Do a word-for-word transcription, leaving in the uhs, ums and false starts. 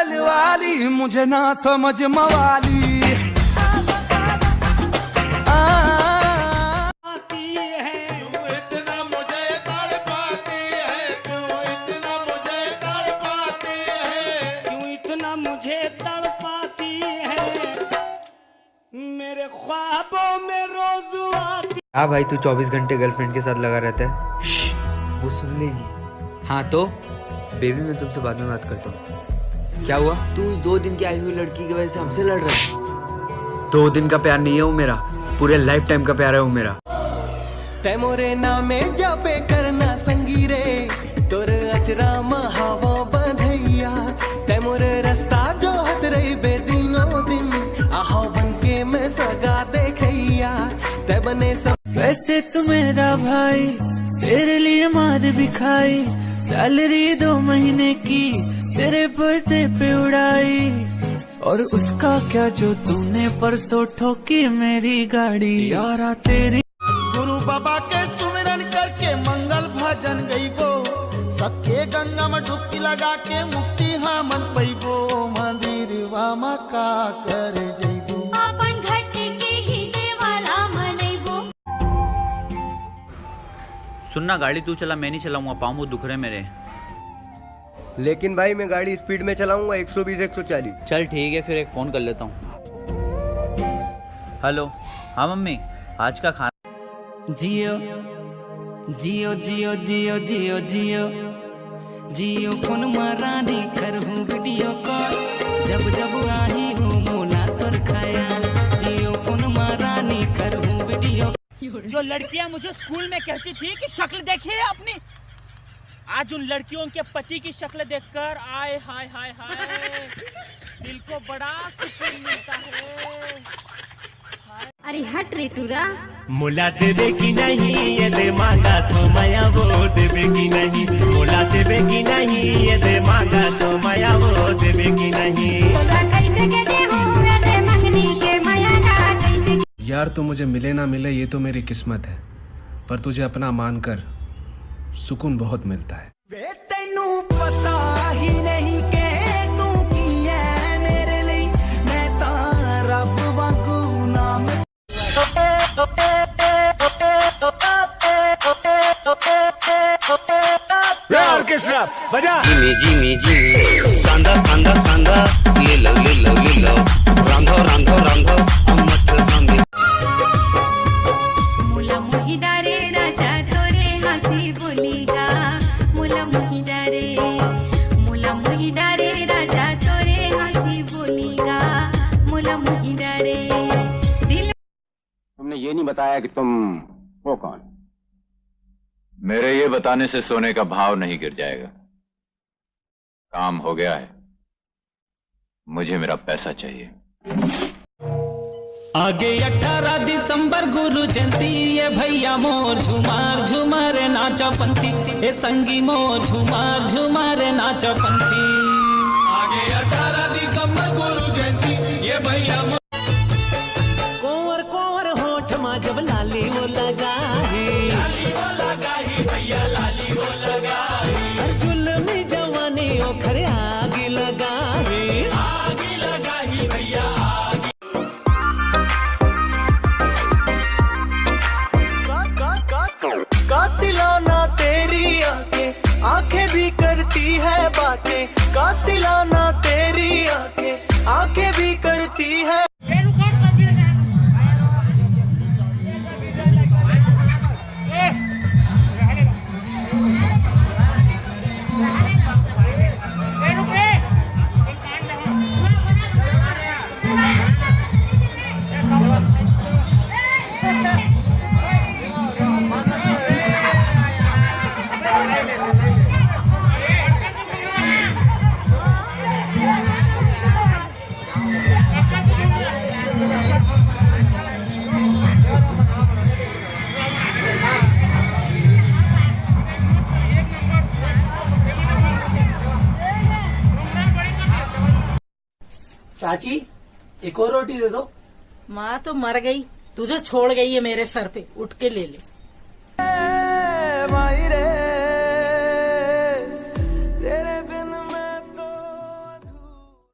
वाली मुझे ना समझ मवाली। क्यों इतना मुझे तड़पाती है, क्यों इतना मुझे तड़पाती है? क्यों इतना मुझे तड़पाती है मेरे ख्वाबों में रोज आती। हाँ भाई, तू चौबीस घंटे गर्लफ्रेंड के साथ लगा रहता है। वो सुन लेगी। हाँ तो? बेबी, मैं तुमसे बाद में बात करता हूँ। क्या हुआ? तू उस दो दिन की आई हुई लड़की की वजह से हमसे लड़ रहा है। दो दिन का प्यार नहीं है वो मेरा, पूरे लाइफ टाइम का प्यार है वो मेरा। तै मोरे नामे जापे करना संगी रे, तोर अचरा म हवा बधैया। तै मोरे रास्ता जोहत रहिबे दिनों दिन, आहो बन के मैं सगा देखैया। तै बने सब वैसे तू मेरा भाई, तेरे लिए मार भी खाई। सैलरी दो महीने की तेरे बर्थडे पे उड़ाई, और उसका क्या जो तूने परसों ठोकी मेरी गाड़ी। यारा तेरी गुरु बाबा के सुमिरन करके मंगल भजन गइबो, सत के गंगा म डुबकी लगा के मुक्ति हमन पइबो। मंदिरवा म का कर जइबो? अपन घट के ही देवाला मनइबो। सुनना, गाड़ी तू चला, मैं नहीं चलाऊंगा, पाँव बहुत दुख रहे मेरे। लेकिन भाई, मैं गाड़ी स्पीड में चलाऊंगा, एक सौ बीस, एक सौ चालीस। चल ठीक है, फिर एक फोन कर लेता हूँ। हेलो। हाँ मम्मी, आज का खाना? जियो जियो जियो जियो जियो जियो जियो फोन म रानी करहूँ वीडियो कॉल। जब जब आही हो मोला तोर ख्याल। जियो फोन म रानी करहूँ वीडियो। जो लड़कियां मुझे स्कूल में कहती थी कि शक्ल देखिए अपनी, आज उन लड़कियों के पति की शक्ल देखकर आय हाय हाय हाय, दिल को बड़ा सुकून मिलता है। अरे हट रे टूरा। मोला देबे कि नहीं ये दे मांगा तो मया वो देबे कि नहीं, मोला देबे कि नहीं ये दे मांगा तो मया वो देबे कि नहीं। तोला कैसे के दे हो रे मंगनी के मया ना कैसे। यार, तू मुझे मिले ना मिले, ये तो मेरी किस्मत है, पर तुझे अपना मानकर सुकून बहुत मिलता है। ਵੇ ਤੈਨੂੰ ਪਤਾ ਹੀ ਨਹੀਂ ਕਿ ਤੂੰ ਕੀ ਹੈ ਮੇਰੇ ਲਈ, ਮੈਂ ਤਾਂ ਰੱਬ ਵਾਂਗੂ ਨਾਮ। ऑर्केस्ट्रा बजा। जिमी जिमी जिमी, कांदा कांदा कांदा, ले लो ले लो ले लो, रांधो रांधो रांधो, अम्मट रांधो। मुला मुही डारे राजा तोरे हंसी बोली गा। मुला मुही डारे, मुला मुही डारे राजा तोरे हंसी बोली गा। मुला मुही डारे दिल। तुमने ये नहीं बताया कि तुम हो कौन। मेरे ये बताने से सोने का भाव नहीं गिर जाएगा। काम हो गया है, मुझे मेरा पैसा चाहिए। आगे अठारह दिसंबर गुरु जयंती, ये भैया मोर झुमार झुमार नाचा पंथी, ए संगी मोर झुमार झुमार नाचा पंथी। आगे अठारह दिसंबर गुरु जयंती, ये भैया मोर। कोंवर कोंवर होठ मा जब लाली वो लगाही, लाली वो लगाही भैया, लाली वो लगाही। अरे जुल्मी जवानी ओखरे आगी लगाही, आगी लगाही भैया, आगी। कातिलाना तेरी आंखें, आंखें भी करती है बातें। कातिलाना तेरी आंखें, आंखें भी करती है। चाची, एक और रोटी दे दो। माँ तो मर गई, तुझे छोड़ गई है मेरे सर पे, उठ के ले ले।